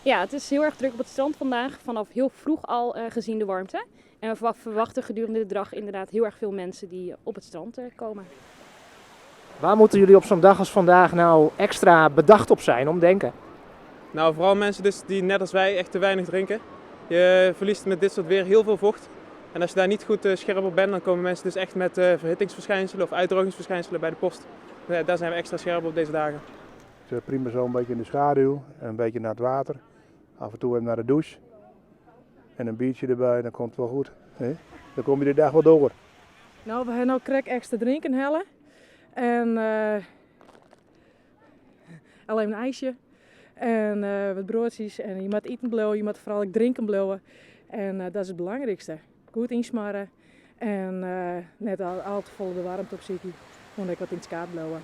Ja, het is heel erg druk op het strand vandaag. Vanaf heel vroeg al gezien de warmte. En we verwachten gedurende de dag inderdaad heel erg veel mensen die op het strand komen. Waar moeten jullie op zo'n dag als vandaag nou extra bedacht op zijn om denken? Nou, vooral mensen dus die net als wij echt te weinig drinken. Je verliest met dit soort weer heel veel vocht. En als je daar niet goed scherp op bent, dan komen mensen dus echt met verhittingsverschijnselen of uitdrogingsverschijnselen bij de post. Ja, daar zijn we extra scherp op deze dagen. Het is prima zo een beetje in de schaduw en een beetje naar het water. Af en toe even naar de douche. En een biertje erbij, dan komt het wel goed. Hè? Dan kom je de dag wel door. Nou, we hebben nou krek extra drinken hellen. En alleen een ijsje. En wat broodjes. En je moet eten blijven, je moet vooral ook drinken blijven. En dat is het belangrijkste. Goed insmarren. En net al te volle de warmte op zitten. Moet ik wat in het skaat blijven.